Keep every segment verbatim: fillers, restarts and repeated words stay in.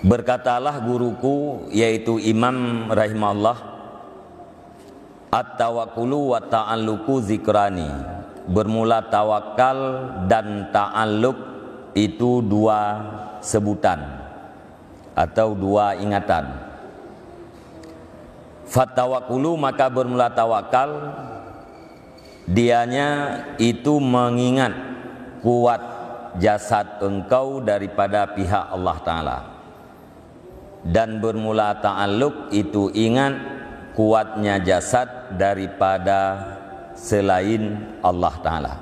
Berkatalah guruku, yaitu Imam rahimahullah, "At-tawakkulu wa ta'alluqu zikrani." Bermula tawakal dan ta'alluq itu dua sebutan atau dua ingatan. Fatawakkulu, maka bermula tawakal, dianya itu mengingat kuat jasad engkau daripada pihak Allah Ta'ala. Dan bermula ta'alluq itu ingat kuatnya jasad daripada selain Allah Ta'ala.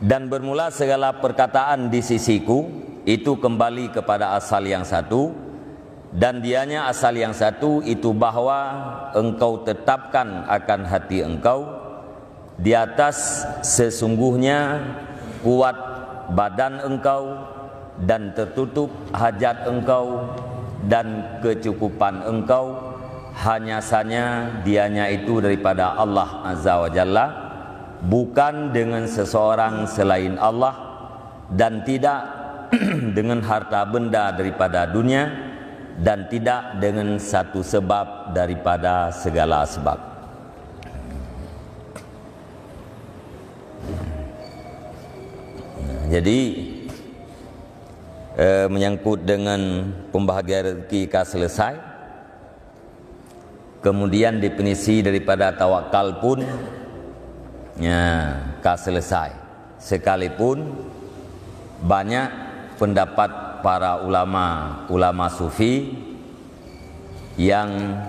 Dan bermula segala perkataan di sisiku itu kembali kepada asal yang satu, dan dianya asal yang satu itu bahwa engkau tetapkan akan hati engkau di atas sesungguhnya kuat badan engkau dan tertutup hajat engkau dan kecukupan engkau, hanya sanya dianya itu daripada Allah Azza wa Jalla, bukan dengan seseorang selain Allah, dan tidak dengan harta benda daripada dunia, dan tidak dengan satu sebab daripada segala sebab. Jadi, eh, menyangkut dengan pembahagian rezeki ka selesai, kemudian definisi daripada tawakal pun, ya, ka selesai. Sekalipun banyak pendapat para ulama, ulama sufi yang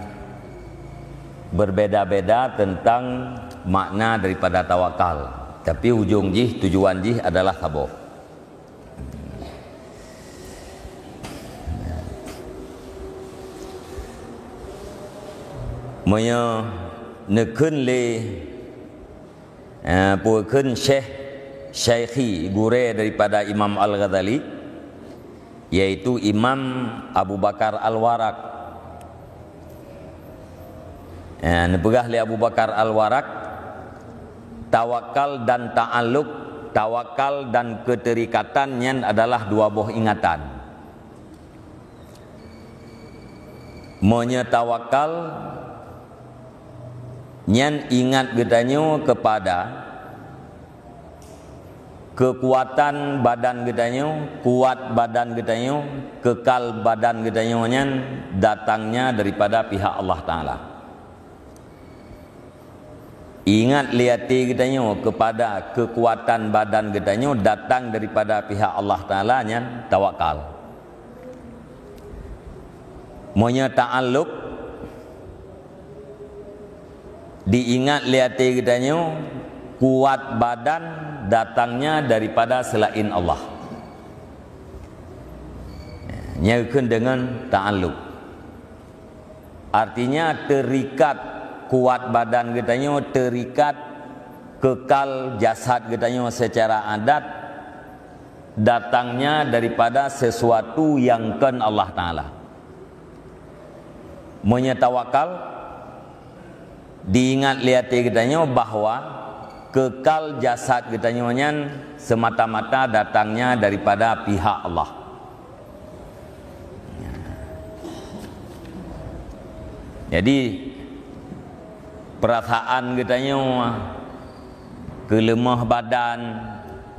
berbeda-beda tentang makna daripada tawakal, tapi ujong jih, tujuan jih adalah saboh. Meunyoe neukheun lé, eh, peue kheun Syekh, Syaikhi, gurée daripada Imam Al-Ghazali, yaitu Imam Abu Bakar Al-Warraq. Eh, neupeugah lé Abu Bakar Al-Warraq, tawakal dan ta'alluq, tawakal dan keuteurikatan nyan adalah dua boh ingatan. Meunyoe tawakal, nyan ingat geutanyoe keupada keukuatan badan geutanyoe, kuat badan geutanyoe, keukal badan geutanyoe nyan datangnya daripada pihak Allah Ta'ala. Ingat lé até geutanyoe keupada keukuatan badan geutanyoe datang daripada pihak Allah Ta'ala, nyan tawakal. Meunyoe ta'alluq, diingat lé até geutanyoe, kuat badan datangnya daripada selain Allah. Nyan geukheun deungon ta'alluq. Artinya, terikat kuat badan geutanyoe, terikat keukal jasad geutanyoe secara adat, datangnya daripada sesuatu nyang kon Allah Ta'ala. Meunyoe tawakal, diingat lé até geutanyoe bahwa keukal jasad geutanyoe nyan semata-mata datangnya daripada pihak Allah. Jadi, peurasaan geutanyoe keu leumoh badan,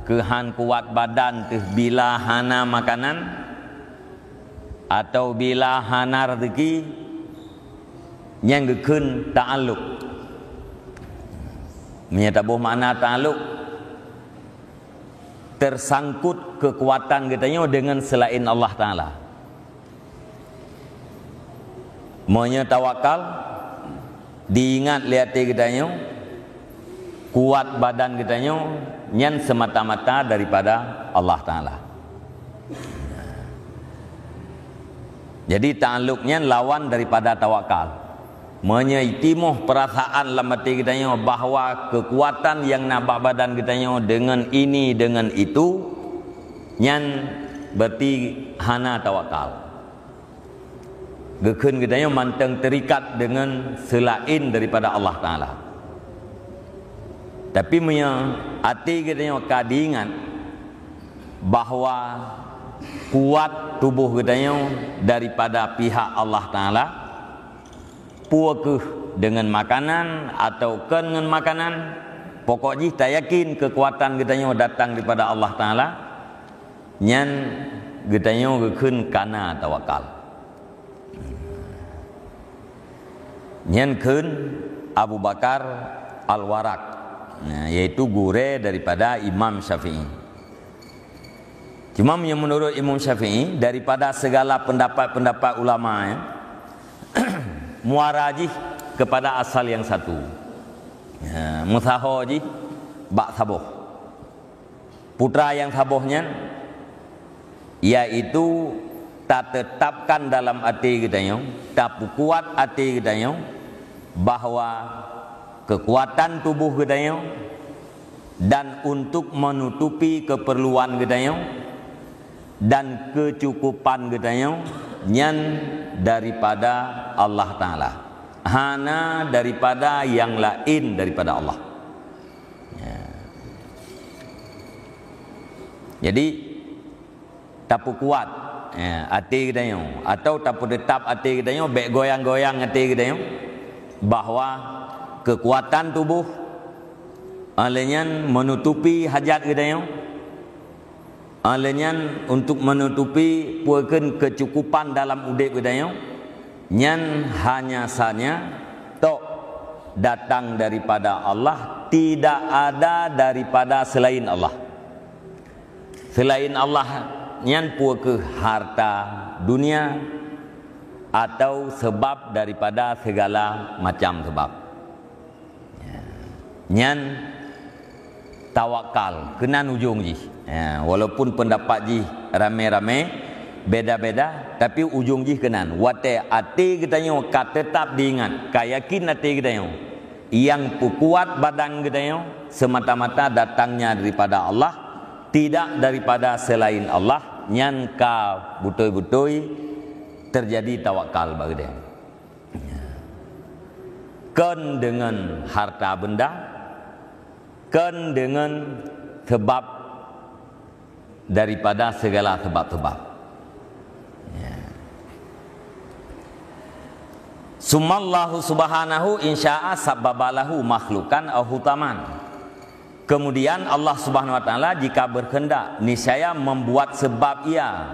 keu han kuat badan teuh bila hana makanan, atau bila hana rezeki, nyan geukheun ta'alluq. Meunyoe taboh makna ta'alluq, tersangkut keukuatan geutanyoe deungon seulaén Allah Ta'ala. Meunyoe tawakal, diingat lé até geutanyoe, kuat badan geutanyoe, nyan semata-mata daripada Allah Ta'ala. Jadi, ta'alluq nyan lawan daripada tawakal. Meunyoe timoh peurasaan lam até geutanyoe bahwa keukuatan nyang na bak badan geutanyoe deungon ini, deungon itu, nyan berarti hana tawakal. Geukheun geutanyoe mantong teurikat deungon seulaén daripada Allah Ta'ala. Tapi meunyoe até geutanyoe ka diingat bahwa kuat tuboh geutanyoe daripada pihak Allah Taala, peu kheueh deungon makanan atawa kon ngon makanan, pokok jih tayakin keukuatan geutanyoe datang daripada Allah Taala, nyan geutanyoe geukheun kana tawakal. Nyan kheun Abu Bakar Al-Warraq, nah, yaitu gurée daripada Imam Syafi'i. Cuma meunurot Imam Syafi'i, daripada segala pendapat-pendapat ulama, ya, muara jih kepada asal yang satu. Ya, meusaho jih bak saboh. Putra nyang saboh nyan, yaitu tatetapkan dalam até geutanyoe, tapeukuat até geutanyoe, bahwa keukuatan tuboh geutanyoe dan untuk meunutupi keupeurluan geutanyoe dan keucukupan geutanyoe nyan daripada Allah Taala, hana daripada nyang laén daripada Allah. Ya. Jadi, tapeukuat, ya, até geutanyoe, atau tapeuteutap até geutanyoe, bék goyang-goyang até geutanyoe, bahwa keukuatan tuboh, óh lheueh nyan meunutupi hajat geutanyoe, óh lheueh nyan untuk meunutupi peu kheueh keucukupan dalam udeb geutanyoe, nyan hanya sanya tok datang daripada Allah, tidak ada daripada selain Allah. Selain Allah nyan peu kheueh harta dunia atau sebab daripada segala macam sebab. Ya. Nyan tawakal, keunan ujong jih. Ya, walaupun pendapat jih ramé-ramé, beda-beda, tapi ujong jih keunan. Watée até geutanyoe ka teutap diingat, ka yakin até geutanyoe, nyang peukuat badan geutanyoe semata-mata datangnya daripada Allah, tidak daripada selain Allah, nyan ka beutôi-beutôi teujadi tawakal bak geutanyoe. Kon deungon harta benda, kon deungon sebab daripada segala sebab-sebab. Ya. Sumallahu subhanahu insya'a sababa lahu makhlukan au hutaman. Kemudian Allah Subhanahu wa Taala jika berkehendak, niscaya membuat sebab ia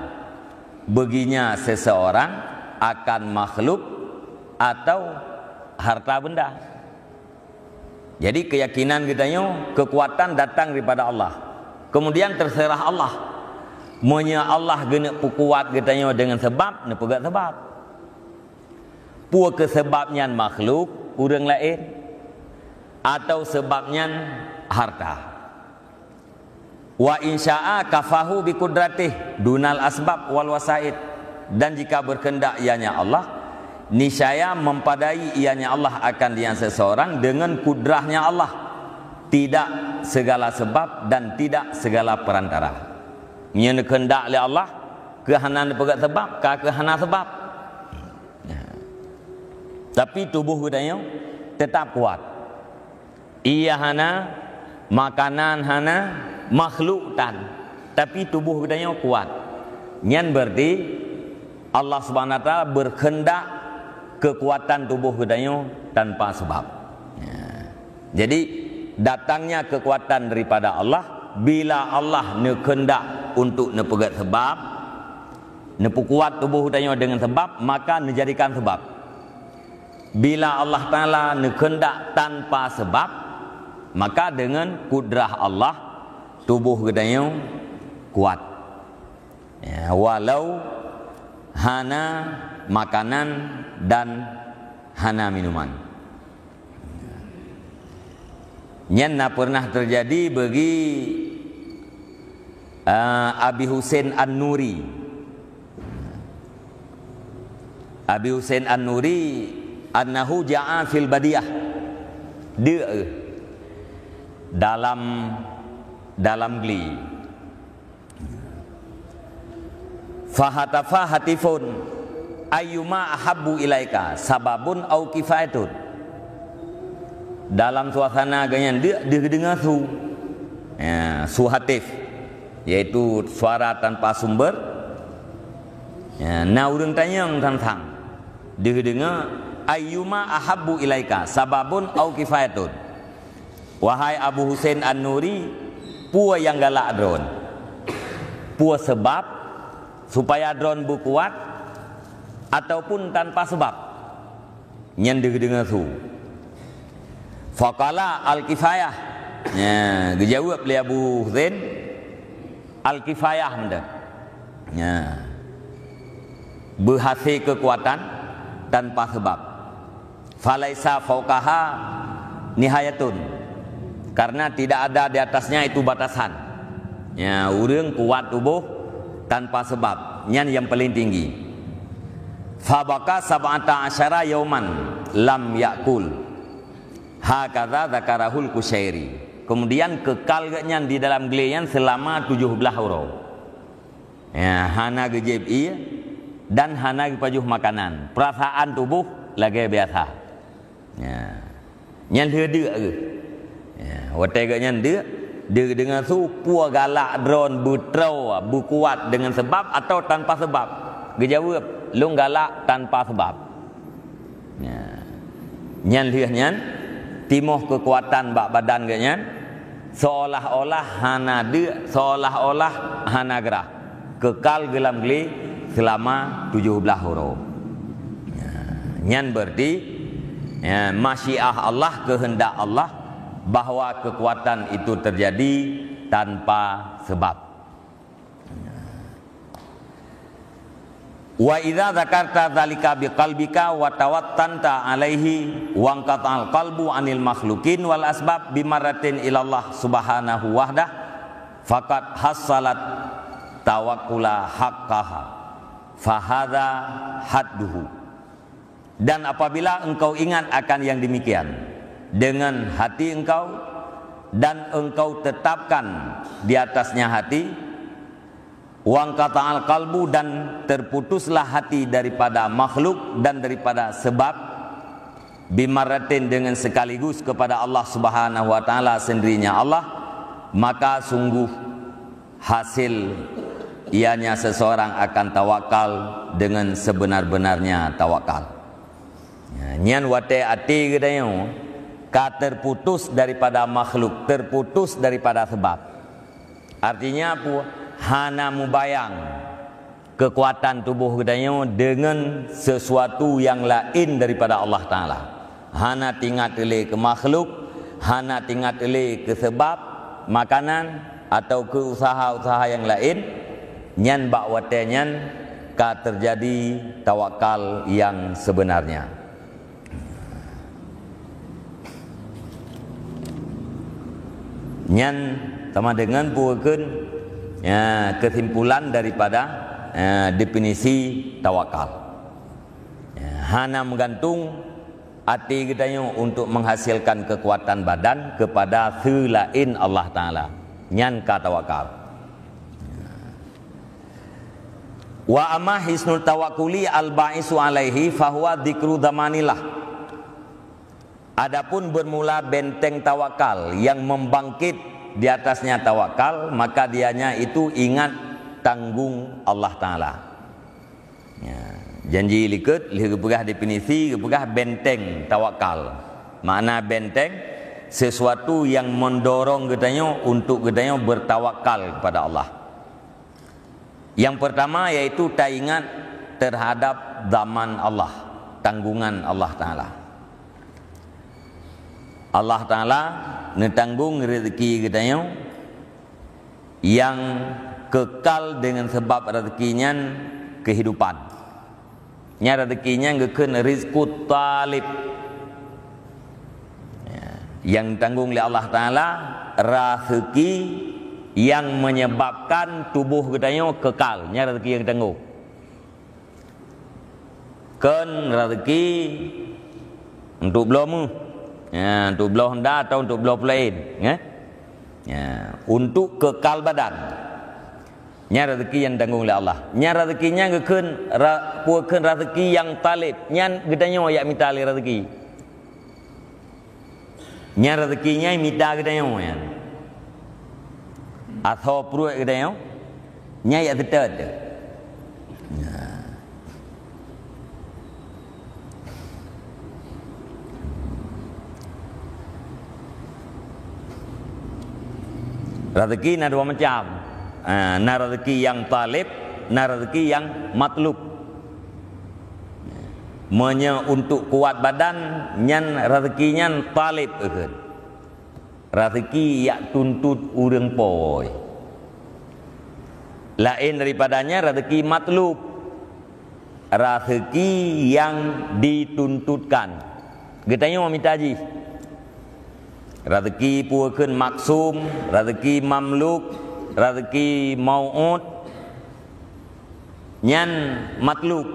baginya seseorang akan makhluk atau harta benda. Jadi, keuyakinan geutanyoe, keukuatan datang daripada Allah. Kemudian, terserah Allah. Meunyoe Allah geuneuk peukuat geutanyoe deungon seubab, neupeugah seubab. Peu kheueh seubab nyan makhluk, ureuëng laén, atau seubab nyan harta. Wa insya'a kafahu bi qudratih dunal asbab wal wasaid. Dan jika berkehendak ianya Allah, niscaya mempadai ianya Allah akan dia seseorang dengan kudrahnya Allah, tidak segala sebab dan tidak segala perantara. Meunyoe neukehendak lé Allah, keu hana neupeugah sebab, ka keu hana sebab. Tapi tuboh geutanyoe tetap kuat. Ie hana, makanan hana, makhluk tan, tapi tuboh geutanyoe kuat. Nyan berarti Allah Subhanahu wa Taala berkehendak keukuatan tuboh geutanyoe tanpa sebab. Ya. Jadi, datangnya keukuatan daripada Allah, bila Allah neukehendak untuk neupeugah sebab, neupeukuat tuboh geutanyoe deungon sebab, maka neujadikan sebab. Bila Allah Taala neukehendak tanpa sebab, maka deungon kudrah Allah, tuboh geutanyoe kuat. Ya, walau hana makanan dan hana minuman. Nyan na pernah terjadi bagi, ah, Abi Husain An-Nuri. Abi Husain An-Nuri, annahu ja'a fil badiyah. Deuk dalam, dalam gli. Fahatafa hatifun, ayyuma ahabbu ilaika, sababun au kifayatun. Dalam suasana geuhnyan deuk, deuh geudeungoe su. Ya, su hatif, yaitu suara tanpa sumber. Ya, na ureuëng tanyong teuntang deuh deungoe, "Ayyuma ahabbu ilaika, sababun au kifayatun?" Wahai Abu Husain An-Nuri, peue nyang galak droen? Peue seubab supaya droen beukuat ataupun tanpa seubab? Nyan deuh deungoe su. Faqala, "Al-kifayah." Ya, geujaweueb lé Abu Husain, "Al-kifayah meunan." Ya. Beuhasé keukuatan tanpa seubab. "Falaisa fauqaha nihayatun." Karena tidak ada di atasnya itu batasan. Ya, ureuëng kuat tuboh tanpa seubab. Nyan nyang paléng tinggi. "Fabaka sab'ata asyara yauman lam yakul." Hakadza dzakarahul Qusyairi. Kemudian kekal geuh nyan di dalam glé nyan seulama tujoh blaih uroe. Ya, hana geujieb ié dan hana geupajoh makanan. Peurasaan tuboh lagée biasa. Ya. Nyan lheueh deuk geuh. Ya, watée geuh nyan deuk, deuk deungoe su, peue galak droen beutroe, beukuat deungon seubab atawa tanpa seubab? Geujaweueb, "Lôn galak tanpa seubab." Ya. Nyan lheueh nyan, timoh keukuatan bak badan geuh nyan, seolah-olah hana deuk, seolah-olah hana grah. Kekal geuh lam glé seulama tujoh blaih uroe. Ya, nyan berarti, ya, masyiah Allah, keuheundak Allah, bahwa keukuatan itu terjadi tanpa seubab. "Wa idza dzakarta dzalika biqalbika wa tawattanta alaihi wanqata'al qalbu anil makhluqin wal asbab bimarratin ilallah subhanahu wahdah, faqad hassalat tawakkula haqqaha, fahadza hadduhu." Dan apabila engkau ingat akan yang demikian dengan hati engkau, dan engkau tetapkan di atasnya hati, wanqata'al qalbu, dan terputuslah hati daripada makhluk dan daripada sebab, bimarratin, dengan sekaligus kepada Allah Subhanahu wa Ta'ala sendirinya Allah, maka sungguh hasil ianya seseorang akan tawakal dengan sebenar-benarnya tawakal. Ya, nyan watée até geutanyoe ka terputus daripada makhluk, terputus daripada sebab. Artinya apa? Hana mubayang keukuatan tuboh geutanyoe deungon sesuatu nyang laén daripada Allah Taala. Hana teuingat lé keu makhluk, hana teuingat lé keu seubab makanan atawa keu useuha-useuha nyang laén, nyan bak watée nyan ka teujadi tawakal nyang seubeunarnya. Nyan sama deungon peue kheun, ya, keusimpulan daripada, ya, definisi tawakal. Ya, hana meugantung até geutanyoe untuk menghasilkan kekuatan badan kepada seulaén Allah Taala. Nyan ka tawakal. Wa amma hisnul tawakkuli al-ba'isu alaihi fahuwa dzikru dhamanillah. Adapun bermula benteng tawakal yang membangkit di atasnya tawakal, maka dianya itu ingat tanggung Allah Taala. Ya, janji likot, lheueh geupeugah definisi, geupeugah benteng tawakal. Makna benteng, sesuatu yang mendorong geutanyoe untuk geutanyoe bertawakal kepada Allah. Yang pertama yaitu taingat terhadap dhaman Allah, tanggungan Allah Taala. Allah Taala neutanggong rezeki geutanyoe nyang kekal deungon seubab rezeki nyan keuhidupan. Nyan rezeki nyan geukheun rizqut thalib. Ya, nyang tanggong lé Allah Taala rezeki nyang menyebabkan tuboh geutanyoe kekal. Nyan rezeki nyang tanggong. Kon rezeki untuk bloe méuh. Ya, untuk bloe honda atau untuk bloe peulaén, ya. Ya, untuk kekal badan. Nyan rezeki nyang tanggong lé Allah. Nyan rezeki nyan geukheun ra-, peue kheun rezeki nyang thalib. Nyan geutanyoe jak mita lé rezeki. Nyan rezeki nyan mita geutanyoe nyan. Asoe pruet geutanyoe, nyan jak seutôt. Nah, Rezeki na dua macam. Ha, na rezeki nyang talib, na rezeki nyang matlub. Meunyoe untuk kuat badan, nyan rezeki nyan talib, eukheun. Rezeki nyang tuntut ureuëng po. Laén daripada nyan rezeki matlub. Rezeki nyang dituntutkan. Geutanyoe mita jih. Rezeki peue kheun maksum, rezeki mamluk, rezeki mau'ud, nyan matlub.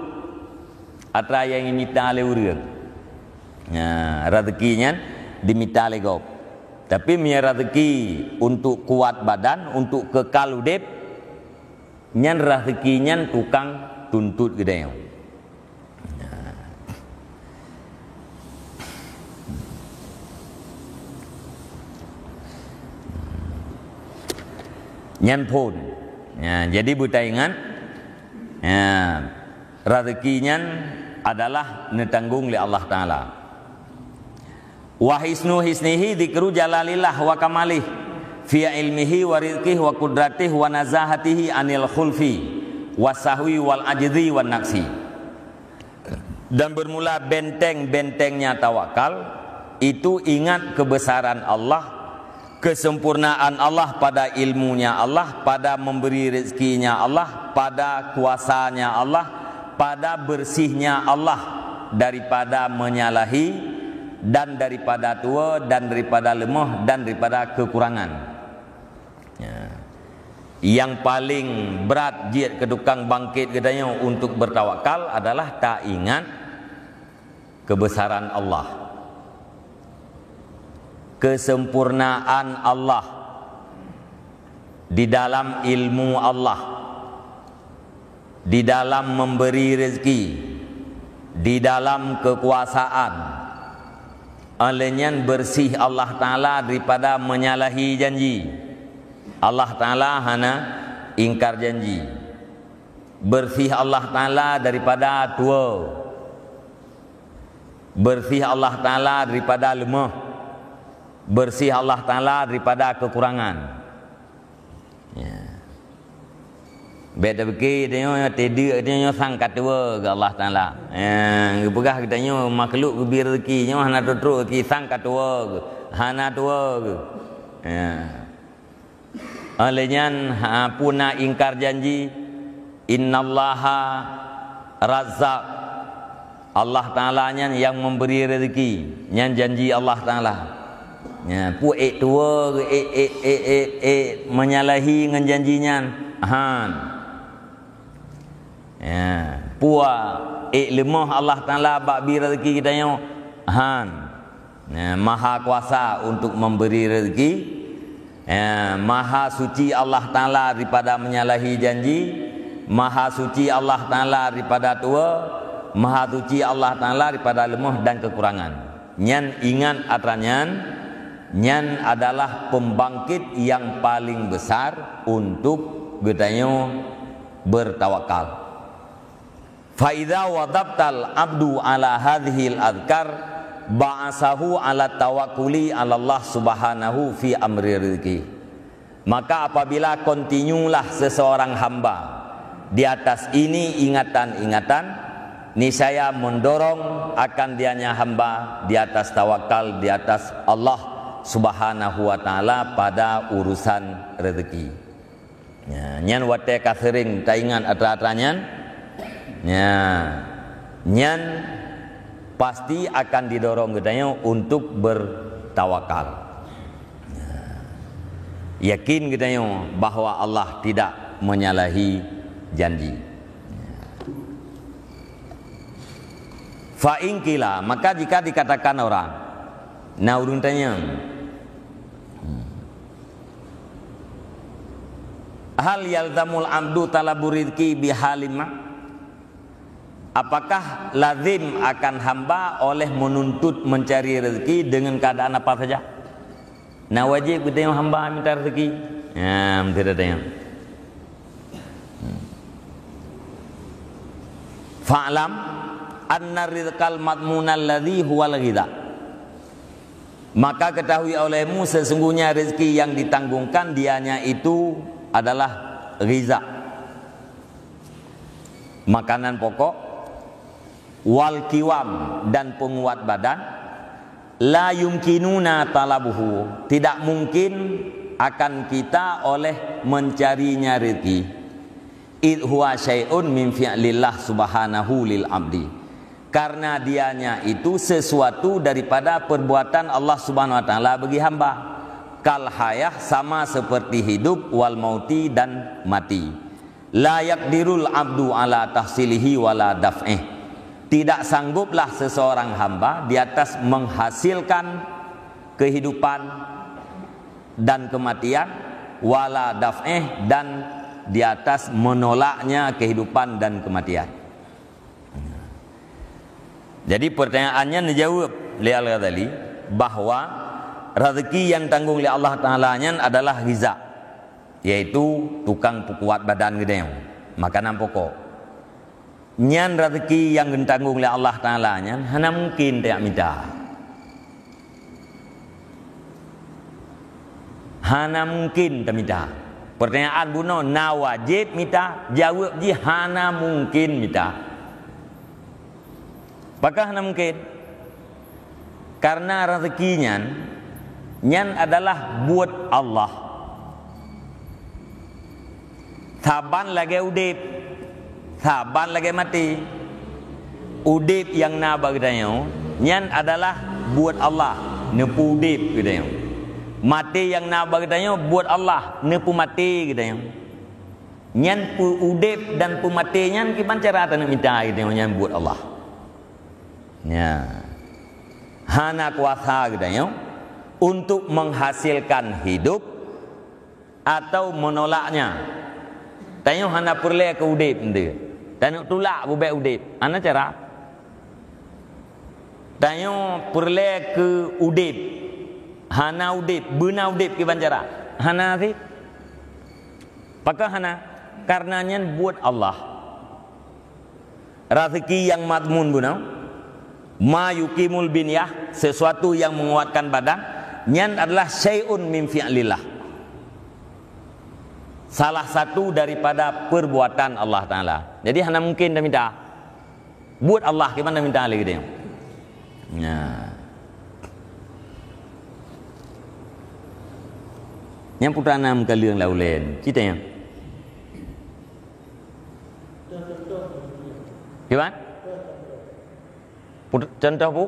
Atra nyang mita lé ureuëng. Nya, rezeki nyan dimita lé gob. Tapi meunyoe rezeki untuk kuat badan, untuk kekal udeb, nyan rezeki nyan tukang tuntot geutanyoe. Nyan phon. Ya, jadi beutaingat, ya, rezeki nyan adalah neutanggong lé Allah Taala. Wa hisnu hisnihi dzikru jalalillah wa kamalih fi ilmihi wa rizqihi wa qudratihi wa nazahatihi anil khulfi wa sahwi wal ajzi wan naqsi. Dan bermula benteng-bentengnya tawakal itu ingat kebesaran Allah, kesempurnaan Allah pada ilmunya Allah, pada memberi rezekinya Allah, pada kuasanya Allah, pada bersihnya Allah daripada menyalahi dan daripada tua dan daripada lemah dan daripada kekurangan. Ya. Yang paling berat jeuet keu tukang bangkit geutanyoe untuk bertawakal adalah taingat kebesaran Allah, kesempurnaan Allah di dalam ilmu Allah, di dalam memberi rezeki, di dalam kekuasaan. Oleh nyan bersih Allah Taala daripada menyalahi janji. Allah Taala hana ingkar janji. Bersih Allah Taala daripada tua. Bersih Allah Taala daripada lemah. Bersih Allah Taala daripada kekurangan. Ya. Bék tapike tanyoe teudeuek tanyoe sang ka tuwo keu Allah Taala. Ya, geupeugah geutanyoe makhluk geubri rezeki nyoe hana trok-trok rezeki sang ka tuwo geuh, hana tuwo geuh. Ya. Oleh nyan, ha, puna ingkar janji, "Innallaha razzaq." Allah Taala nyan nyang memberi rezeki, nyan janji Allah Taala. Nya, peue ék tuwo, ék, ék, ék, ék, ék menyalahi ngon janji nyan. Han. Ya, peue ék leumoh Allah Taala bak bi rezeki geutanyoe. Han. Ya, maha kuasa untuk memberi rezeki. Ya, maha suci Allah Taala daripada menyalahi janji. Maha suci Allah Taala daripada tuwo. Maha suci Allah Taala daripada leumoh dan kekurangan. Nyan ingat atra nyan, nyan adalah pembangkit yang paling besar untuk geutanyoe bertawakal. "Fa idza wadhabtal abdu ala hadzihil adzkar, ba'asahu ala tawakkuli ala Allah Subhanahu fi amri rizqi." Maka apabila kontinyulah seseorang hamba di atas ini ingatan-ingatan, niscaya mendorong akan dianya hamba di atas tawakal di atas Allah Subhanahu wa Ta'ala pada urusan rezeki. Nya, nyan watée ka seuring taingat atra-atra nyan, nya, nyan pasti akan didorong geutanyoe untuk bertawakal. Nya, yakin geutanyoe bahwa Allah tidak menyalahi janji. Fa in qila, maka jika dikatakan orang, na ureuëng tanyong, "Hal yalzamul abdu talabu rizqi bihalimah?" Apakah lazim akan hamba oleh menuntut mencari rezeki dengan keadaan apa saja? Na wajéb geutanyoe hamba mita rezeki? Nya, meusti tanyong. "Fa'lam anna rizqal madmunal ladzi huwal ghidha." Maka ketahui olehmu sesungguhnya rezeki yang ditanggungkan dianya itu adalah ghiza, makanan pokok, wal qiwam, dan penguat badan, la yumkinuna talabuhu, tidak mungkin akan kita oleh mencarinya rezeki. Id huwa syai'un min fi'lillah subhanahu lil abdi. Karena dianya itu sesuatu daripada perbuatan Allah Subhanahu wa taala bagi hamba. Kal hayah, sama seperti hidup, wal mauti, dan mati. La yaqdirul abdu ala tahsilihi wala daf'ih. Tidak sangguplah seseorang hamba di atas menghasilkan kehidupan dan kematian, wala daf'ih, dan di atas menolaknya kehidupan dan kematian. Jadi pertanyaannya dijawab lé Al-Ghazali bahwa rezeki yang tanggung lé Allah Taala nyan adalah ghiza, yaitu tukang peukuat badan geutanyoe, makanan pokok. Nyan rezeki nyang geutanggong lé Allah Taala nyan hana mungken tajak mita. Hana mungken tamita. Pertanyaan bunoe, na wajéb mita? Jaweueb jih hana mungken mita. Pakon hana mungken? Karena rezeki nyan, nyan adalah buet Allah. Saban lagée udeb, saban lagée maté. Udeb nyang na bak geutanyoe, nyan adalah buet Allah, neupeuudeb geutanyoe. Maté nyang na bak geutanyoe, buet Allah, neupeumaté geutanyoe. Nyan peuudeb dan peumaté nyan kiban cara taneuk mita geutanyoe, nyan buet Allah. Nya. Hana kuasa geutanyoe untuk menghasilkan hidup atau menolaknya. Tanyoe hana peureulée keu udeb, nte. Tanyoe tulak bubek udeb. Hana cara. Tanyoe peureulée keu udeb. Hana udeb, beuna udeb kiban cara. Hana sit. Pakon hana? Karena nyan buet Allah. Rezeki nyang madmun bunoe, ma yuqimul binyah, sesuatu yang menguatkan badan, nyan adalah syai'un min fi'lillah. Salah satu daripada perbuatan Allah Taala. Jadi hana mungken tamita. Buet Allah kiban tamita lé geutanyoe. Nya. Nyang putra nam kaleueng lam ulée. Cita nyan. Kiban? Put-, contoh, Bu?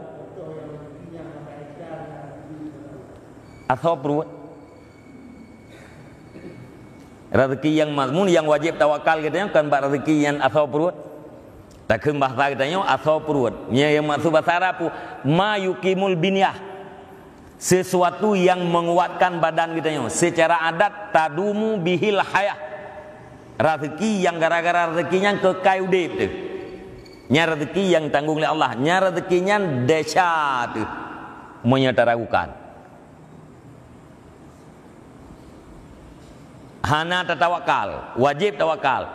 Asoe pruet. Rezeki nyang madmun, nyang wajéb tawakal geutanyoe, kon bak rezeki nyang asoe pruet. Takheun bahasa geutanyoe asoe pruet. Nya nyang maksud bahasa Arab, ma yuqimul binyah. Sesuatu yang menguatkan badan geutanyoe. Secara adat, tadumu bihil hayah. Rezeki nyang gara-gara rezeki nyan keukai udeb teuh. Nyan rezeki nyang tanggong lé Allah. Nyan rezeki nyan desya teuh. Meunyoe taragukan. Hana tatawakal, wajéb tawakal.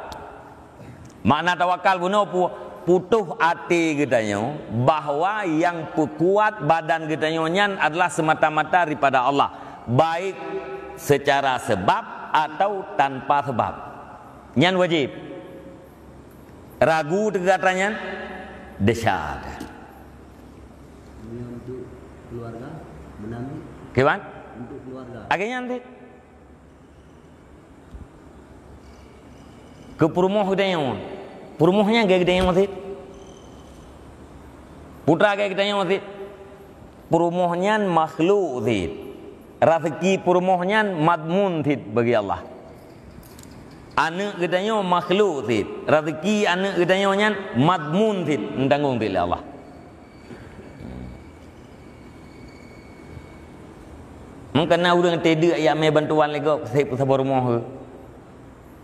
Makna tawakal bunoe pu-, putôh até geutanyoe bahwa nyang peukuat badan geutanyoe nyan adalah semata-mata daripada Allah, baik secara sebab atau tanpa sebab. Nyan wajéb. Ragu teuka atra nyan, desya. Meunyoe untuk keluarga, beunami. Kiban? Untuk keluarga. Lagée nyan cit. Keu peurumoh geutanyoe. Peurumoh nyan lagée geutanyoe cit. Putra lagée geutanyoe cit. Peurumoh nyan makhluk cit. Rezeki peurumoh nyan madmun cit bagi Allah. Aneuëk geutanyoe makhluk cit. Rezeki aneuëk geutanyoe nyan madmun cit, neutanggong cit lé Allah. Mungken na ureuëng teudeuk jak mé bantuan lé gob, seb saboh rumoh keu.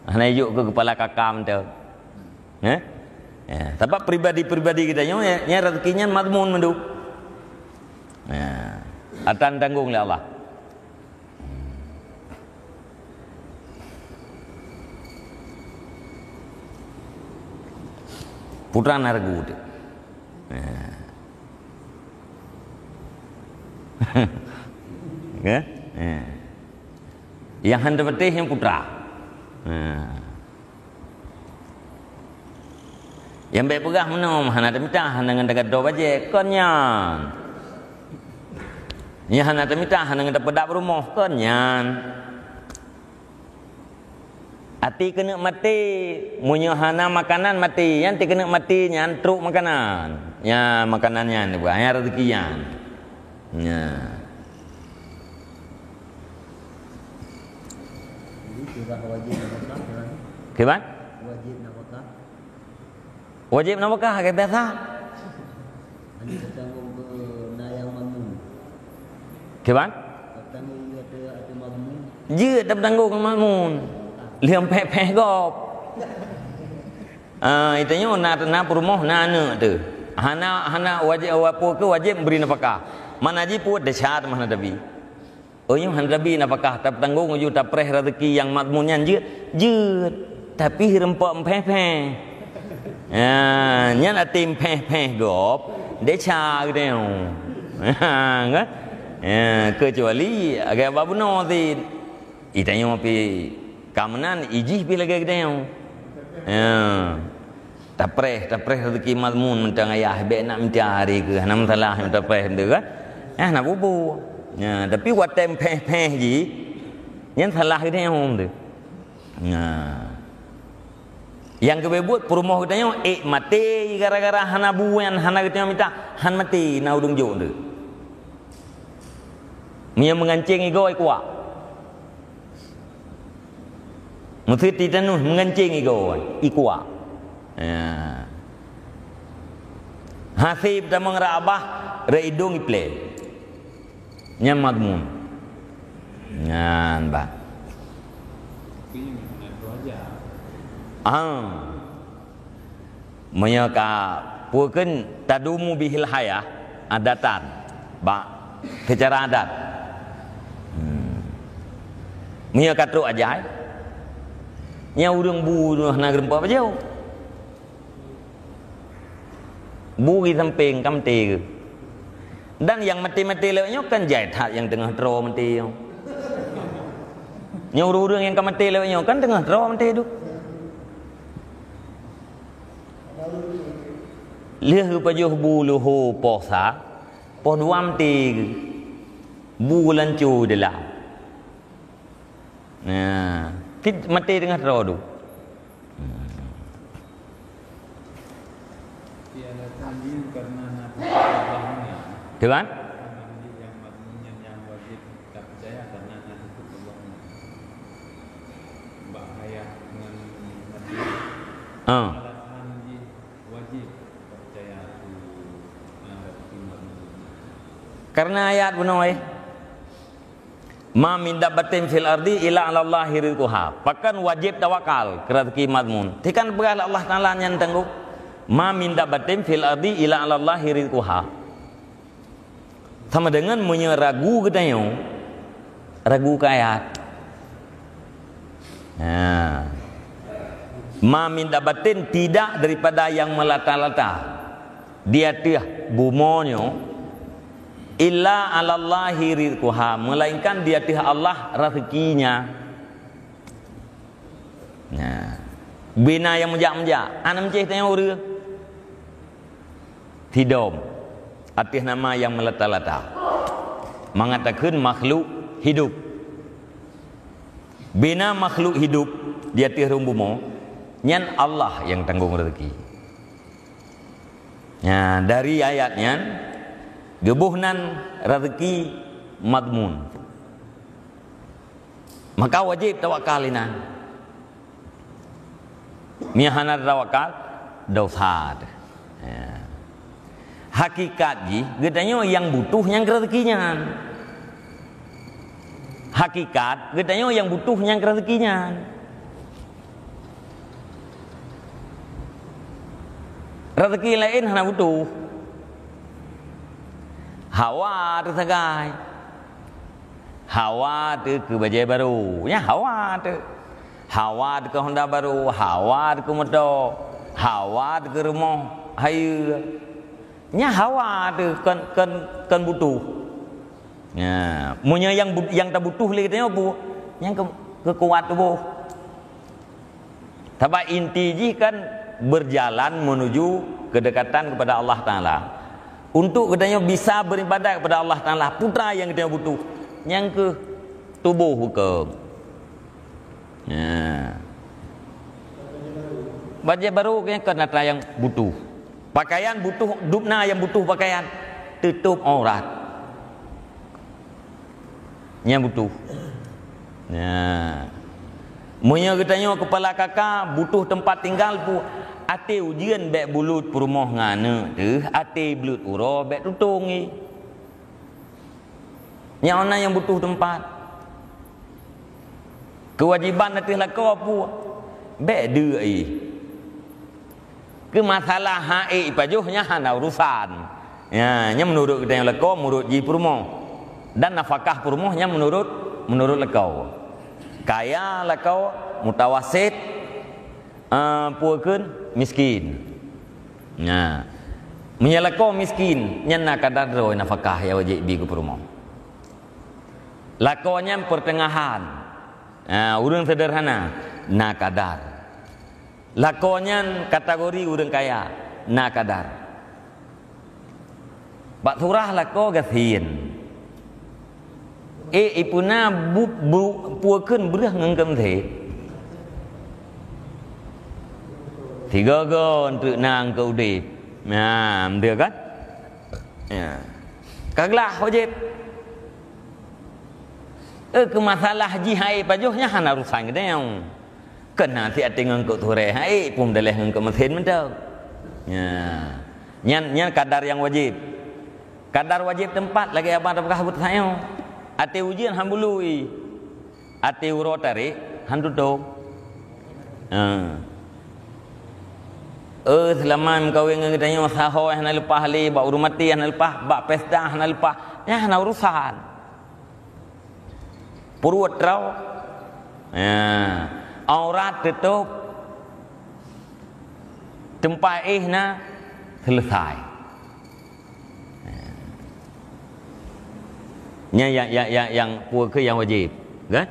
Hana jok keu kepala K K mantong. Eh? Ya, sabab pribadi-pribadi geutanyoe, ya, nyan rezeki nyan madmun mandum. Ya. Atra tanggong lé Allah. Putra na ragu teuh. Ya. Kan? Eh. Nyang hana teupatéh nyan putra. Nah. Nyang bèk peugah meunoe, hana teumita, hana ngon tagadôh bajèe, kon nyan. Nyang hana teumita, hana ngon tapeudak rumoh, kon nyan. Até keuneuk maté, meunyoe hana makanan maté, nyan até keuneuk maté nyan trok makanan. Nyan makanan nyan, nyan rezeki nyan. Nyan. Jadi, sudah wajib nafkah, kan? Kiban? Wajib nafkah. Wajib nafkah, ka biasa. Hanya tertanggung ke na nyang makmun. Kiban? Tertanggung ke ateueh, ateueh makmun. Jeuet tapeutanggong makmun. Lheueh pèh-pèh gob. Ah, itanyoe na, na peurumoh, na aneuk teuh. Hana, hana wajib, apa ke wajib bri nafkah. Mana jih peuet desya teuma hana tabi. Oh, nyoe hana tabi nafkah, tapeutanggong laju tapreh rezeki nyang makmun nyan jeuet? Jeuet. Tapi hireuen pok pèh-pèh. Ya, nyan até pèh-pèh gob, desya geutanyoe. Ha, kan? Ya, kecuali agak bak bunoe cit. Itanyoe pih ka meunan, ijih pih lagèe geutanyoe. Ya. Tapreh, tapreh rezeki makmun mantong ayah, bèk nak mita hari keu, hana masalah tapreh tu kan. Eh, hana bubu. Ya, tapi watèe pèh-pèh jih, nyan salah geutanyoe tu. Nah. Nyang geubeuet peurumoh geutanyoe, ék maté gara-gara hana bu nyan, hana geutanyoe mita, han maté na udeueng jok tu. Meunyoe meunganceng igoe kuat. Meuseuti tanoh meunganceng igoe, ikuak. Ya. Hasé peutamong rot babah, rot idong iplé. Nyan makmun. Nyan bah. Ah. Meunyoe ka peue kheun tadumu bihil hayah, adatan, bak seucara adat. Hmm. Meunyoe ka trok ajai, nyan ureueng bu hana geureumpok pajoh. Bu di sampéng ka maté geuh. Dan nyang maté-maté lawét nyoe kan jai that nyang teungoh troe maté nyoe. Nyoe ureueng-ureueng nyang ka maté lawét nyoe kan teungoh troe maté duek. Lheueh geupajoh bu leuhô poh sa, poh dua maté geuh. Bu geulanco dilam. Nah, cit maté teungoh troe duek. Tiada tanjil karena Nabi Ibrahim. Kiban? Tak percaya karena Nabi Ibrahim. Bak ayat ngon hadis. Ah. Alasan jih wajib percaya tu, ah, Nabi Ibrahim. Karena ayat bunoe. Ma min dabbatin fil ardi illa 'alallahi rizquha. Pakon wajéb tawakal keu raseuki mazmun? Teukan peugah lé Allah Taala nyan tanggong. Ma min dabbatin fil ardi illa 'alallahi rizquha. Sama deungon meunyoe ragu geutanyoe, ragu keu ayat. Nah. Ma min dabbatin, tidak daripada yang melata-lata di ateueh bumoe nyoe, illa 'alallahi rizquha, melainkan di ateueh Allah raseukinya. Nah, bina nyang meujak-meujak, hana meucéh tanyoe ureueng. Sidom, ateueh nama nyang meulata-lata. Mangat takheun makhluk hidup. Bina makhluk hidup di ateueh rhueng bumoe, nyan Allah nyang tanggong raseuki. Nya, dari ayat nyan, geuboh nan raseuki madmun. Maka wajéb tawakal inan. Meunyo hana tawakal, dosa teuh. Ya. Hakikat jih, geutanyoe nyang butuh nyang keu raseuki nyan. Hakikat, geutanyoe nyang butuh nyang keu raseuki nyan. Raseuki laén hana butuh. Hawa teuh sagai. Hawa teuh keu bajée barô. Nyan hawa teuh. Hawa teuh keu honda barô, hawa teuh keu moto, hawa teuh keu rumoh hayeue. Nyan hawa teuh kon, kon, kon butuh. Nah, meunyoe nyang bu-, nyang tabutuh lé geutanyoe peue? Nyang keu-, keukuat tuboh. Sabab inti jih kan berjalan menuju kedekatan kepada Allah Taala. Untuk geutanyoe bisa beribadat kepada Allah Taala, peue nyang geutanyoe butuh? Nyang keuh tuboh bukon. Nah. Bajée barô nyan kon atra nyang butuh. Pakaian butuh, dubna nyang butuh pakaian. Tutob aurat. Nyang butuh. Nah. Meunyoe geutanyoe keupala K K butuh teumpat tinggai peue, até ujeuen bék bulut peurumoh ngon aneuk teuh, até bulut uroe bék tutong ié. Nyan na nyang butuh teumpat. Keuwajiban ateueh lakoe peue? Bék deuk ié. Keu masalah han ék ipajoh nyan hana urusan. Nyan, nyan meunurot geutanyoe lakoe, meunurot jih peurumoh. Dan nafakah peurumoh nyan meunurot, meunurot lakoe. Kaya lakoe, mutawasit, ah, peue kheun, miskin. Nah, meunyoe lakoe miskin, nyan na kadar droe nafakah nyang wajéb bi keu peurumoh. Lakoe nyan peuteungahan, ah, ureuëng seudeurhana, na kadar. Lakoe nyan kategori ureuëng kaya, na kadar. Bak surah lakoe gasien. Eh, ipeuna bu-, bu-, peue kheun breueh ngon keu meuthé. Sigoe-goe treuk na ngon keu udeb. Nah, meudeue kan? Ya. Ka glah wajéb. Eh, keu masalah jih han ék pajoh nyan hana urusan geutanyoe. Keu na sit até ngon keu turée, han ék pun daleh ngon keu meusen mantong. Nya. Nyan, nyan kadar nyang wajéb. Kadar wajéb teumpat lagée abang teupeugah buet sayoe. Até ujeuen han bulu ié. Até uroe tarék han tutong. Ha. Eh, seulama meukawen ngon geutanyoe saho hana leupah lé, bak ureuëng maté hana leupah, bak pesta hana leupah. Nyan hana urusan. Pruet troe. Ya. Aurat tutob. Teumpat éh na, seuleusai. Nyan nyang, nyang, nyang, nyang peue keuh nyang wajéb, kan?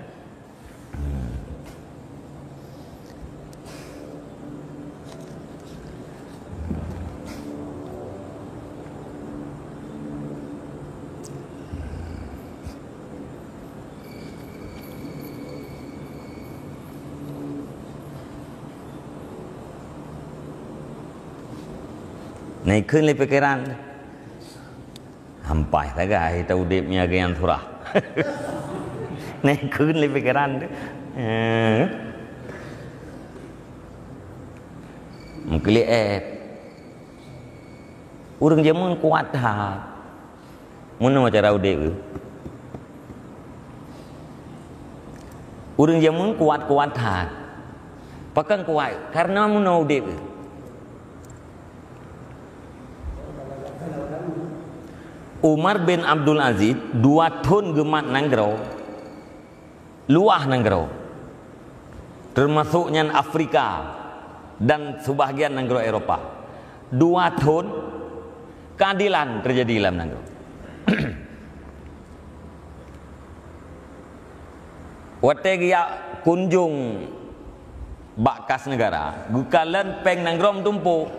Na ikheun lé pikeran. Hampai sagai ta udeb nyan geuyan surah. Na ikheun lé pikeran teuh. Eh. Meukeuleuet. Ureuëng jameun kuat that. Meunoe cara udeb geuh. Ureuëng jameun kuat-kuat that. Pakon kuat? Karena meunoe udeb geuh. Umar bin Abdul Aziz dua thon geumat nanggroe, luwah nanggroe, teumasok nyan Afrika dan sebahagian nanggroe Eropa. Dua thon keadilan teujadi lam nanggroe. Watée geujak kunjong bak kas neugara, geukalon péng nanggroe meutumpôk,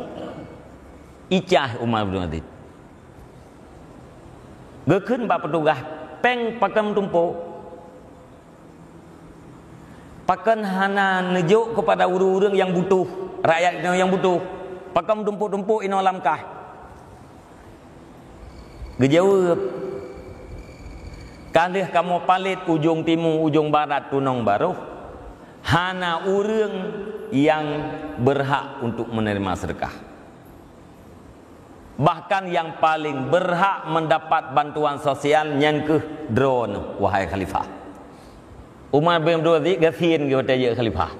icah Umar bin Abdul Aziz. Geukheun bak petugas, "Péng pakon meutumpôk? Pakon hana neujok keupada ureuëng-ureuëng nyang butuh, rakyat nyang butuh? Pakon meutumpôk-tumpôk inoe lam kah?" Geujaweueb, "Ka lheueh kamoe palét ujong timu, ujong barat, tunong barôh, hana ureuëng nyang beurhak untuk meuneurimong seudeukah. Bahkan nyang paleng beurhak meudapat bantuan sosial nyan kheueh droeneuh, wahai khalifah." Umar bin Abdul Aziz gasien geuh watée jeuet khalifah.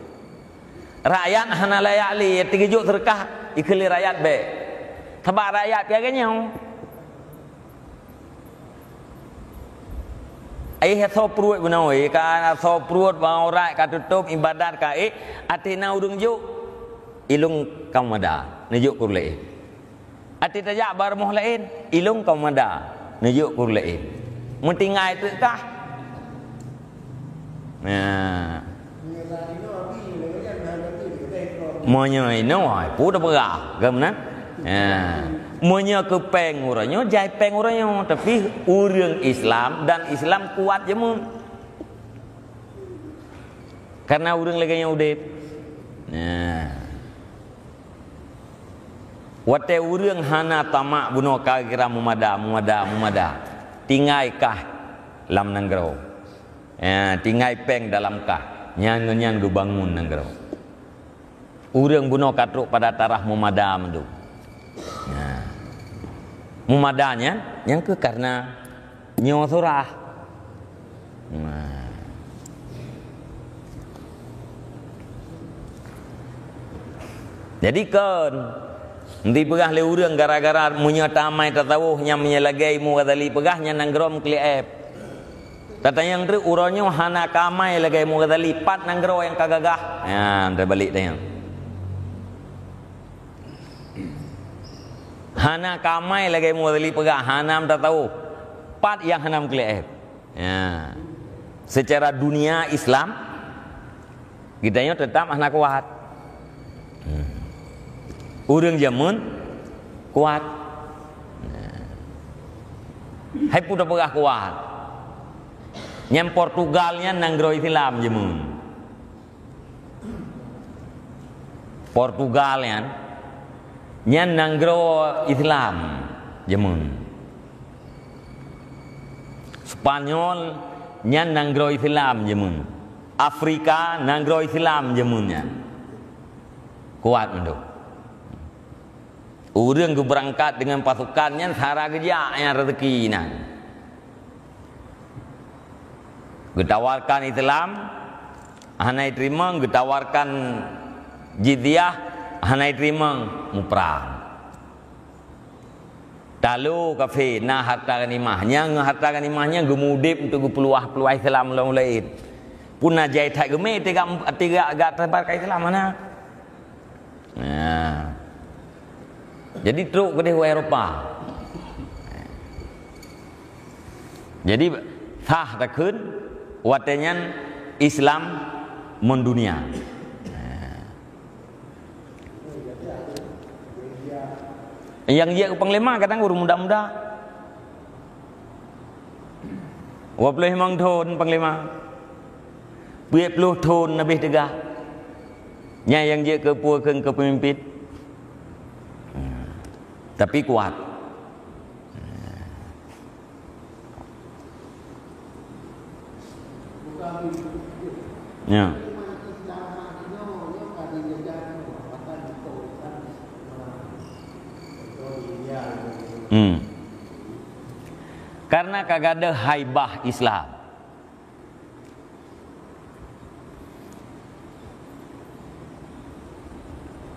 Rakyat hana layak lé, teugeujok seudeukah, ikheun lé rakyat bék. Sabab rakyat pih lagée nyoe. Éh, soe pruet bunoe, ka soe pruet, bang aurat ka tutob, ibadat ka ék, até na ureuëng jok, ilong ka meumada, neujok keu ureuëng laén. Até tajak bak rumoh laén, ilong ka meumada, neujok keu ureuëng laén. Meutinggai teuk kah? Nah. Meunyoe inoe, ai, peue teupeugah, kan meunan? Nah. Meunyoe keu péng uroe nyoe, jai péng uroe nyoe, tapi ureuëng Islam dan Islam kuat jameun. Karena ureuëng lagée nyoe udeb. Nah. Watée ureuëng hana tamak bunoe ka kira meumada, meumada, meumada. Tinggai kah lam nanggroe. Ya, tinggai péng dalam kah. Nyan ngon nyan geubangun nanggroe. Ureuëng bunoe ka trok pada taraf meumada mandum. Ya. Meumada nyan, nyang keuh karena nyoe surah. Nah. Jadi kon, dipeugah lé ureuëng gara-gara meunyoe tamai tasawuf nyan meunyoe lagée Imam Ghazali peugah nyan nanggroe meukeulieb. Tatanyong treuk uroe nyoe hana ka amai lagée Imam Ghazali, pat nanggroe nyang ka gagah? Nyan, teubalik tanyong. Hana ka amai lagée Imam Ghazali peugah, hana meutataweuh. Pat nyang hana meukeulieb. Ya. Secara dunia Islam, geutanyoe teutap hana kuat. Hmm. Ureuëng jameun kuat. Nah. Hai peue tapeugah kuat. Nyang Portugal nyan nanggroe Islam jameun. Portugal nyan, nyan nanggroe Islam jameun. Spanyol nyan nanggroe Islam jameun. Afrika nanggroe Islam jameun nyan. Kuat mandum. Ureuëng geubeurangkat deungon pasukan nyan sara geujak nyan rezeki nyan. Geutawarkan Islam, hana jiteurimong, geutawarkan jizyah, hana jiteurimong, muprang. Talo kafé na harta ganimah, nyang harta ganimah nyan geumudeb untuk geupeuluwah-peuluwah Islam lam laén. Pun na jai that geumé, tigak, tigak gak tebarkan Islam mana? Nah. Jadi trok keudeh u Eropa. Jadi sah takheun watée nyan Islam mendunia. Nyang jeuet keu panglima kadang ureuëng muda-muda. Dua puluh limong thon panglima. Peuet ploh thon leubeh teuga. Nyan nyang jeuet keu peue keu, keu peumimpin. Tapi kuat. Ya. Hmm. Karena ka gadôh haibah Islam.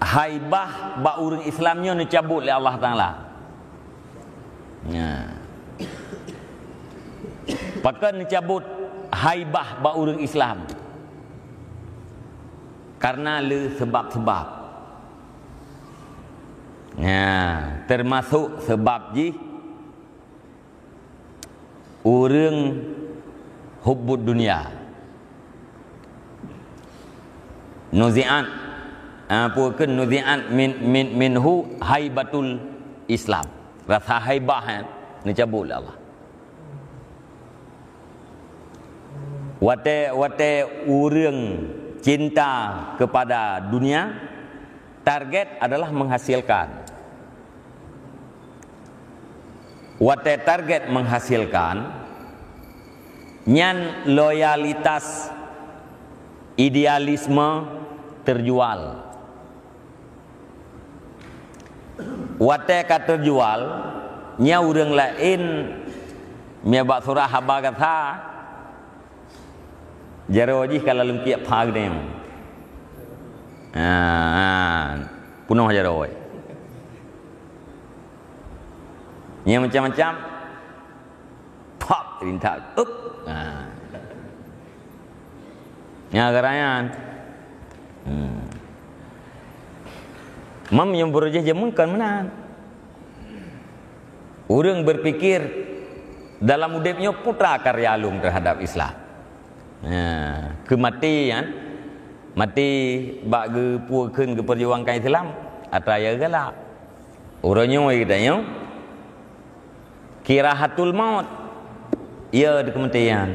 Haibah bak ureuëng Islam nyoe neucabut lé Allah Taala. Nah. Pakon neucabut haibah bak ureuëng Islam? Karena le sebab-sebab. Nah, termasuk sebab jih ureuëng hubbud dunia. Nuzi'at, ah, peue kheun nuzi'at min, min, minhu haibatul Islam. Rasa haibah nyan neucabut lé Allah. Watée, watée ureuëng cinta kepada dunia, target adalah menghasilkan. Watée target menghasilkan, nyan loyalitas, idealisme terjual. Watée ka terjual, nyan ureuëng laén, miet bak surah haba gata, jaroe jih ka laleueng kiek pha geude. Ha, ha, peunoh jaroe. Nyang macam-macam. Pap, rintak. Up. Ha. Nyang geurayan. Hmm. Mam nyang beurujih jameun kon meunan. Ureuëng berpikir Dalam udeb nyoe putra karya lôn teuhadap Islam. Nah, keu maté nyan, maté bak geupue kheun geupeurjuangkan Islam, atra ya galak. Uroe nyoe geutanyoe, kirahatul maut, ya, di keumatian.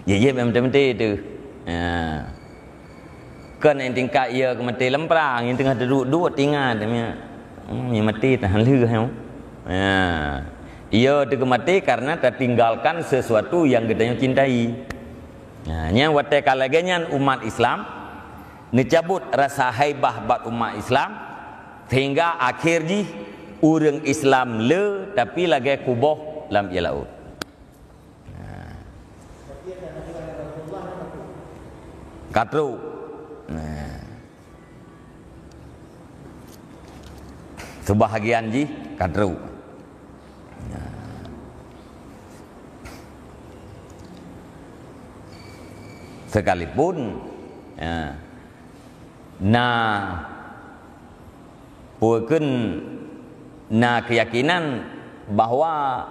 Jijép nyang maté-maté teuh. Ya. Kon nyang tingkat ya keu maté lam prang, nyang teungoh teuduek-duek tingat, ya. Hmm, nyang maté tahan lheueh, ya. Ya. Ya teuh keu maté karena tatinggalkan sesuatu yang geutanyoe cintai. Ya, nyang watée ka lagée nyan umat Islam neucabut rasa haibah bak umat Islam, sehingga akhir jih ureuëng Islam le tapi lagée kuboh lam ié laôt. Ka trok. Nah. Seubahagian jih ka trok. Nah. Sekalipun, ya, na Peue kheun na keuyakinan bahwa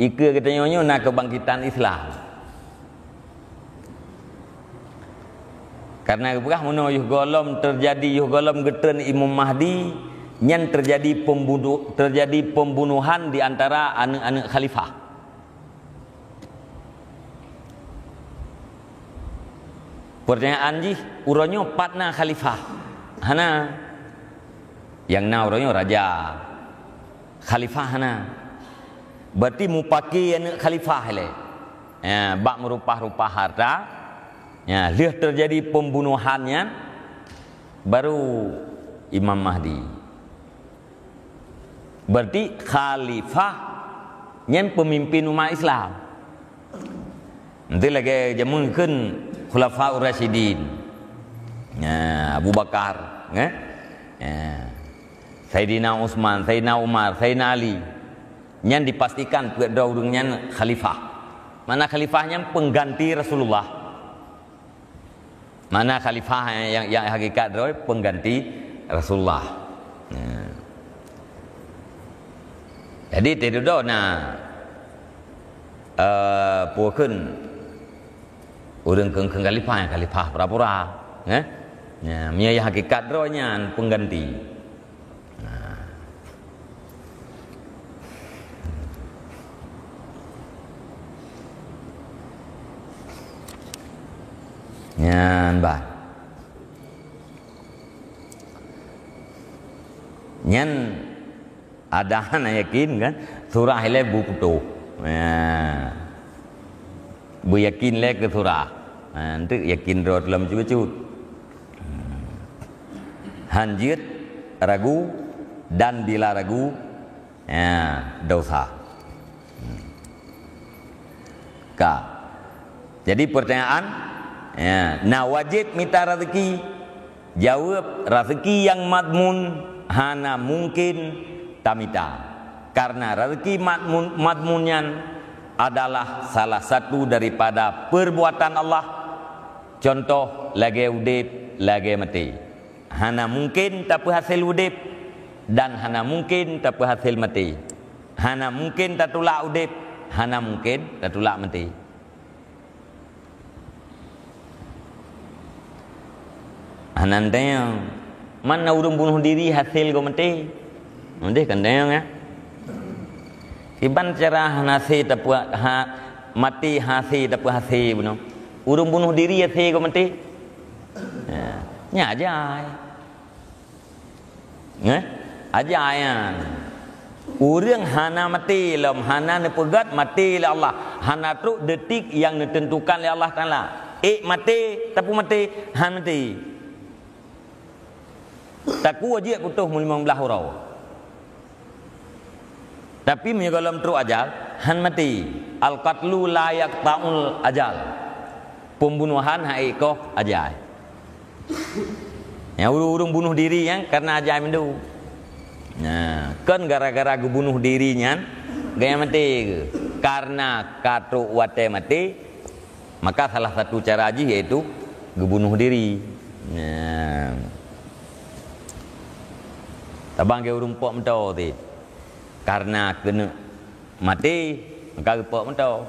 ikeue geutanyoe nyoe na keubangkitan Islam. Karena geupeugah meunoe yoh gohlom teujadi, yoh gohlom geutreun Imam Mahdi, nyan teujadi pembunuh, teujadi pembunuhan di antara aneuëk-aneuëk khalifah. Pertanyaan jih, uroe nyoe pat na khalifah? Hana. Nyang na uroe nyoe raja. Khalifah hana. Berarti mupaki aneuëk khalifah ilée. Ya, bak meurupah-rupah harta. Ya, lheueh teujadi pembunuhan nyan, baru Imam Mahdi. Berarti khalifah nyan pemimpin umat Islam. Nanti lagée jameun kheun Khulafaur Rasyidin. Ya, Abu Bakar, eh? Ya. Saidina Utsman, Saidina Umar, Saidina Ali. Nyan dipastikan peuet droe ureuëng nyan khalifah. Mana khalifah nyan pengganti Rasulullah. Mana khalifah yang, yang hakikat droe pengganti Rasulullah. Ya. Jadi, teududoe na, eh, peue kheun ureuëng kheun-kheun khalifah, nyang khalifah pura-pura, eh? Ya, meunyoe nyang hakikat droe nyan pengganti. Nah. Nyan bah. Nyan ada hana yakin kan? Surah ilée bu putôh. Ya. Bu yakin lé keu surah. Ha, nanti yakin droe lom cut-cut. Han jeuet ragu dan bila ragu, ya, dosa. Ka. Jadi pertanyaan, ya, na wajéb mita rezeki? Jaweueb, rezeki nyang madmun hana mungken tamita. Karena rezeki madmun, madmun nyan adalah salah satu daripada perbuatan Allah. Contoh, lagée udeb, lagée maté. Hana mungken tapeuhasel udeb dan hana mungken tapeuhasel maté. Hana mungken tatulak udeb, hana mungken tatulak maté. Hana teunyong, mana ureuëng bunoh diri hasé goe maté? Udeh kan teunyong, ya. Kiban cara hana hasé tapeu-, ha, maté hasé tapeuhasé bunoe. Ureuëng bunoh diri hasé goe maté? Ya, nyan ajai. Eh? Aja nyan. Ureuëng hana maté lom, hana neupeugét maté lé Allah, hana trok detik nyang neuteuntukan lé Allah Taala. Ék maté, tapeumaté, han maté. Takue jeuet putôh meulimong blaih uroe. Tapi meunyoe gohlom trok ajal, han maté. Al-qatlu la yaqta'ul ajal. Pembunuhan han ék koh ajai. Ya, ureuëng-ureuëng bunoh diri nyan karena ajai mandum. Nah, kon gara-gara geubunoh diri nyan, gaya maté ke? Karena ka trok watée maté, maka salah satu cara jih yaitu geubunoh diri. Nah. Tabang ke ureuëng pok meuto ti. Karena keuneuk maté, maka geupok meuto.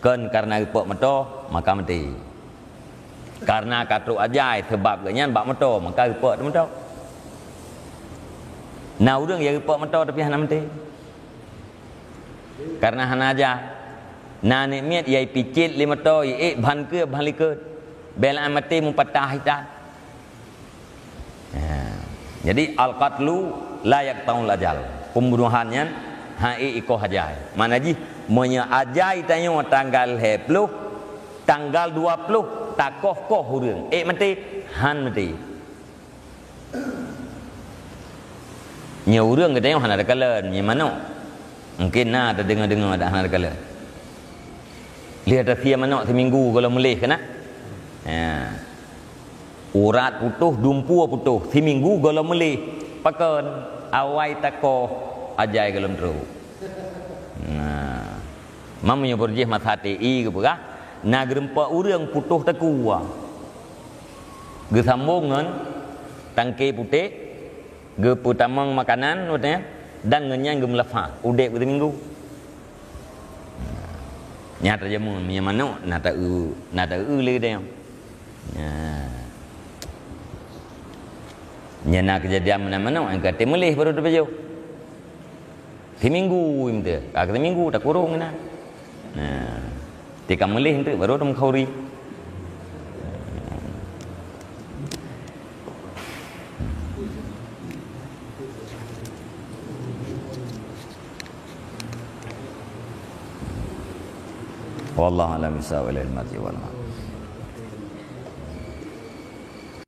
Kon kareuna geupok meuto, maka maté. Kareuna ka trok ajai, sabab geuh nyan bak meuto, maka geupok meuto. Na ureuëng nyang geupok meuto tapi hana maté. Kareuna hana ajai. Na aneuk miet nyang picit lé meuto, ék ban keue, ban likot. Bék lé maté meupatah ita. Ha. Jadi, al-qatlu la yaqta'ul ajal. Pembunuhan nyan hana ék ikoh ajai. Makna jih, meunyoe ajai tanyoe tanggal lhée ploh, tanggal dua ploh takoh-koh ureuëng, ék maté, han maté. Nyoe ureuëng geutanyoe hana takalon, nyoe manok. Mungkin na tadeungoe-deungoe dak hana takalon. Lheueh tasie manok siminggu gohlom meuleh keunan. Ha. Urat putôh, dumpue putôh, siminggu gohlom meuleh. Pakon? Awai takoh, ajai gohlom trok. Nah. Mam meunyoe beurjih masa T I geupeugah, na geurumpok ureuëng putôh takue. Geusambong ngon tangke putéh, geupeutamong makanan, watée nyan, dan ngon nyan geumeulafa udeb keu siminggu. Nyan tajameun, meunyoe manok na ta-eu, na ta-eu lé geutanyoe. Nyan. Nyan na keujadian meunan manok, nyang ka teumeuleh baru teupajoh. Siminggu, im teu. Ka siminggu takurong na. Nah, tika meuleh enteuk baru teumeukauri. Wallahu a'lam bishawab. Ilal marji wal ma'ad.